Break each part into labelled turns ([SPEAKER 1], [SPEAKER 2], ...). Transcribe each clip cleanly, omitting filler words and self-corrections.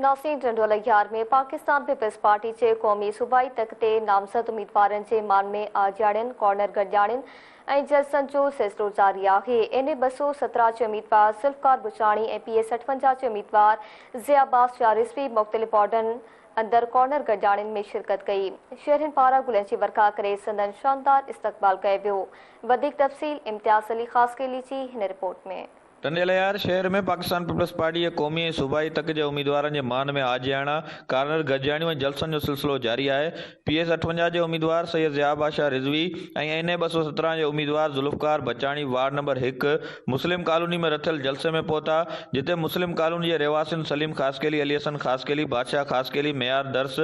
[SPEAKER 1] ناظرين Tando Allahyar ۾ Pakistan peoples party جي قومي صوبائي تڪ تي نامزد اميدوارن جي مان ۾ آجياڻين، ڪارنر گڏجاڻين ۽ جلسن جو سلسلو جاري آهي. اين اي 217 جي اميدوار ذوالفقار بچاڻي ۽ پي ايس 58 جي اميدوار ضياء عباس شاهه رضوي مختلف وارڊن اندر ڪارنر گڏجاڻين ۾ شرڪت ڪئي. شهرين پاران گلن جي ورکا ڪري سندن شاندار استقبال ڪيو ويو. وڌيڪ تفصيل امتياز علي خاصخيلي جي هن رپورٽ ۾.
[SPEAKER 2] ٽنڊي الهيار شهر ۾ پاڪستان پيپلز پارٽي جي قومي ۽ صوبائي تڪ جي اميدوارن جي مان ۾ آجياڻا، ڪارنر گڏجاڻيون ۽ جلسن جو سلسلو جاري آهي. پي ايس 58 جي اميدوار سيد ضياء بادشاهه رضوي ۽ اين اي 217 جي اميدوار ذوالفقار بچاڻي وارڊ نمبر هڪ مسلم ڪالوني ۾ رٿيل جلسي ۾ پهتا، جتي مسلم ڪالوني جي رهواسين سليم خاصخيلي، علي حسن خاصخيلي، بادشاهه خاصخيلي، معيار درس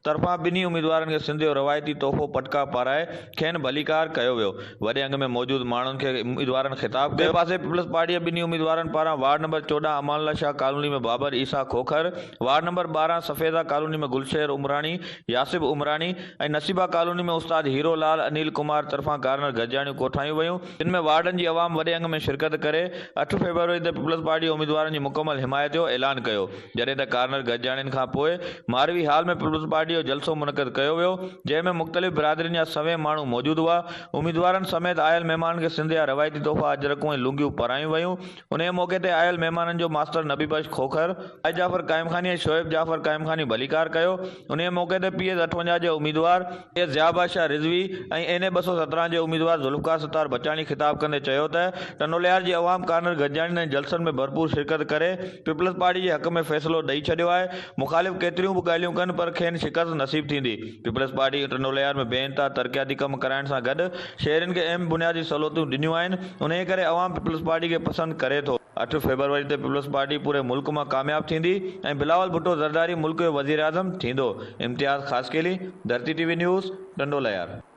[SPEAKER 2] طرفان ٻنهي اميدوارن کي سنڌ جو روايتي تحفو پٽڪا پارائي کين ڀليڪار ڪيو ويو. وڏي انگ ۾ موجود ماڻهن کي اميدوارن خطاب ڪيو. ٻئي پاسي پيپلز پارٽي جي ٻنهي اميدوارن پاران ward number 14 Amanullah Shah colony ۾ Babar Isa Khokhar, ward number 12 Safeda colony ۾ Gulsher Umrani, Yasib Umrani ۽ Naseeba colony ۾ استاد هيرو لال انيل ڪمار طرفان ڪارنر گڏجاڻيون ڪوٺايون ويون، جن ۾ وارڊن جي عوام وڏي انگ ۾ شرڪت ڪري اٺ فيبروري تي پيپلز پارٽي جي اميدوارن جي مڪمل حمايت جو اعلان ڪيو. جڏهن ته ڪارنر گڏجاڻين کان پوء ماروي هال ۾ پيپلز پارٽي جو جلسو منعقد ڪيو ويو، جنهن ۾ مختلف برادرين جا سوين ماڻهو موجود هئا. اميدوارن سميت آيل مهمانن کي سنڌ جا روايتي تحفا اجرڪون ۽ لونگيون پارايون ويون. انهيء موقعي تي آيل مهمانن جو ماستر نبي بخش کوکر، شاهد جعفر قائمخاني ۽ شعيب جعفر قائمخاني ڀليڪار ڪيو. انهيء موقعي تي پي ايس 58 جي اميدوار سيد ضياء بادشاهه رضوي ۽ اين اي 217 جي اميدوار ذوالفقار ستار بچاڻي خطاب ڪندي چيو ته ٽنڊولهيار جي عوام ڪارنر گڏجاڻين ۽ جلسن ۾ ڀرپور شرڪت ڪري پيپلز پارٽي جي حق ۾ فيصلو ڏئي ڇڏيو آهي، مخالف ڪيتريون به ڳالهيون ڪن پر کين شڪست نصيب ٿيندي، پيپلز پارٽي ٽنڊولهيار ۾ بي انتها ترقياتي ڪم ڪرائڻ سان گڏ شهرين کي اهم بنيادي سهولتون ڏنيون آهن، انهيء ڪري عوام پيپلز پارٽي کي پسند ڪري ٿو. اٺ فيبروري تي پيپلز پارٽي پوري ملڪ مان ڪامياب ٿيندي ۽ بلاول ڀٽو زرداري ملڪ جو وزيراعظم ٿيندو، Imtiaz Khaskheli, Dharti T V news, Tando Allahyar.